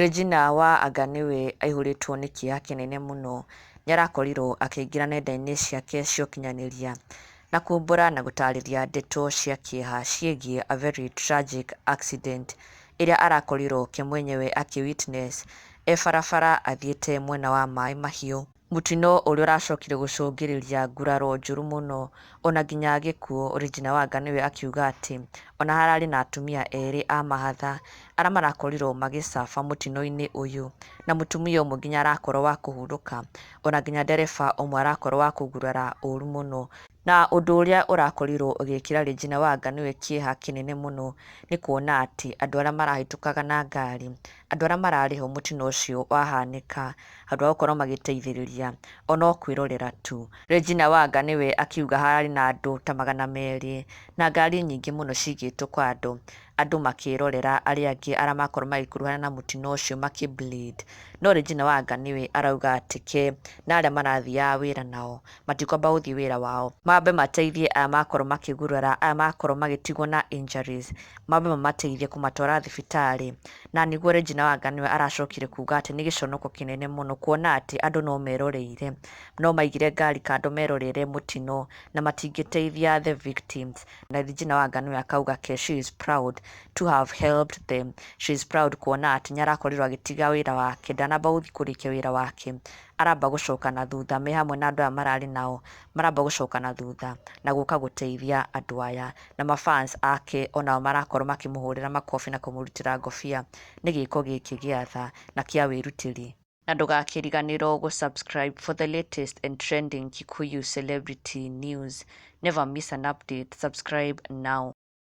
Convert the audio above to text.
Regina wa Anga Nĩwe aihũrĩtwo nĩ kĩeha kĩnene mũno. Nĩarakorirwo akĩingĩra nenda-inĩ ciake cia ũkinyanĩria na kumbũra na gũtarĩria ndeto cia kĩeha ciĩgiĩ a very tragic accident ĩrĩa arakorirwo ke mwenyewe akĩ witness e barabara athiĩte mwena wa Maĩ Mahiũ. Mũtino ũrĩa ũracokire gũcũngĩrĩria nguraro njũru mũno ona nginya gĩkuũ. Regina Wanga nĩwe akiuga atĩ ona hararĩ na atumia erĩ a mahatha arĩa marakorirwo magĩcaba mũtino-inĩ ũyũ, na mũtumia ũmwe nginya arakorwo wa kũhurũka, ona nginya ndereba ũmwe arakorwo wa kũgurara ũru mũno. Na ũndũ ũrĩa ũrakorirwo ũgĩkĩra Regina Wanga nĩwe kĩeha kĩnene mũno nĩ kuona atĩ andũ arĩa marahĩtũkaga na ngari, andũ arĩa mararĩ ho mũtino ũcio wahanĩka, handũ ha gũkorwo magĩteithĩrĩria ono kwĩrorera tu. Regina Wanga nĩwe akiuga hararĩ na andũ ta 200 na ngari nyingĩ mũno cigĩtwo kando, andũ makĩrorera arĩa angĩ arĩa makorwo magĩkuruhana na mũtino ũcio makĩ bleed. No Regina Wanga nĩwe arauga atĩ ke na arĩa marathiaga wĩra nao matikwamba gũthiĩ wĩra wao, mambe mateithie aya makorwo makĩgurara, aya makorwo magĩtigwo na injuries, mambe mamateithie kũmatwara thibitarĩ. Na nĩguo Regina Wanga nĩwe aracokire kuga atĩ nĩ gĩconoko kĩnene mũno kuona atĩ andũ no meroreire, no maigire ngari kando merorere mũtino na matingĩteithia the victims. Na Regina Wanga nĩwe akauga ke she is proud to have helped them. She is proud kuona atĩ nĩarakorirwo agĩtiga wĩra wake, ndanamba gũthiĩ kũrĩkia wĩra wake, aramba gũcoka na thutha me hamwe na andũ aya mararĩ nao, maramba gũcoka na thutha na gũka gũteithia andũ aya. Na mafans ake onao marakorwo makĩmũhũrĩra makobi na kũmũrutĩra ngobia nĩ gĩko gĩkĩ gĩa tha na kĩa wĩrutĩri. Na ndũgakĩriganĩrwo gũ subscribe for the latest and trending Kikuyu celebrity news. Never miss an update. Subscribe now.